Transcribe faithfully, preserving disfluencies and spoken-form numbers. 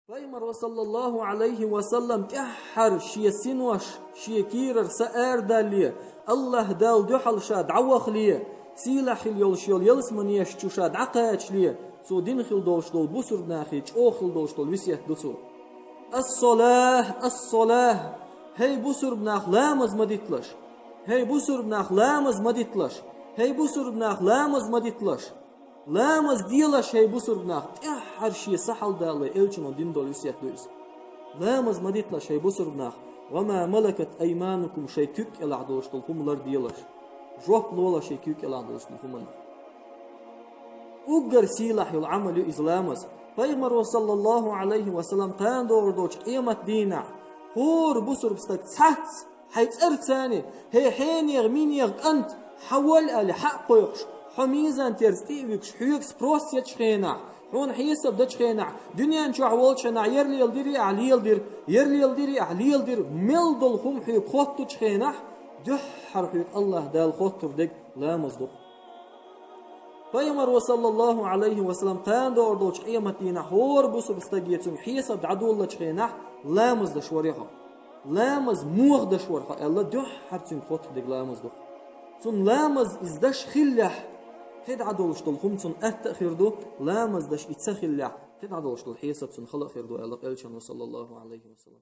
Пайхамаро, саллаллаху алейхи ва саллам, тӀеххьара шен синош, шен кийрара са арадалле, Аллахь Далла дуьхьал ша дӀавахале, сийлахь хила йолуш йолу ялсаманеш чу ша дӀакхачале, цо дина хила долуш долу бусурба нахе чӀогӀа хила долуш долу весет ду цо. Ас-салахь, ас-салахь! ХӀей бусурба нах, ламаз ма диталаш! ХӀей бусурба нах, ламаз ма диталаш! ХӀей бусурба нах, ламаз ма диталаш! Ламаз делаш, хӀей бусурба нах, тӀаьххьара шен са хьалдалале элчано дина долу весет ду иза. Ламаз ма диталаш, хӀей бусурба нах, ва ма малакат айманукум, шайн куьг кӀелахь долуш долу хӀума ларделаш. Жоп лолаш шайн куьг кӀелахь долуш долу хӀуманна. Уггар сийлахь йолу Ӏамал ю иза ламаз. Пайхамаро, саллаллаху алейхи ва саллам, кхана догӀур долчу къемат дийнахь хӀора бусурба стаг цхьацца хьайн цӀарца, хӀей хьенех, минех кӀант, хьан волу аьлла хьа а кхойкхуш, хьо мизан терца тӀе а вуьгуш, хьоьга спрос ечу хенахь, хьуна хьесап дечу хенахь, дуьнен чохь волчу хенахь, яра леладире ахь, леладира, яра леладире ахь, леладира, мел долу хӀума хьоьга хоттучу хенахь, дуьххьара хьоьга Аллахь Дала хоттур дерг ламаз ду-кх. Пайхамаро, саллаллаху алейхи ва саллам, кхана догӀур долчу къемат дийнахь хӀора бусурба стаге цуьнга хьесап дӀадоллучу хенахь, ламаз даш вара хьо. Ламаз муха даш вара хьо аьлла, дуьххьара цуьнга хоттур дерг ламаз ду-кх. Цунна ламаз иза даш хиллехь, кхидӀа долуш долу хӀума цунна атта а хир ду, ламаз даш и ца хиллехь, кхидӀа долуш долу хьесап цунна хала а хир ду аьлла элчано, саллаллаху алейхи ва саллам.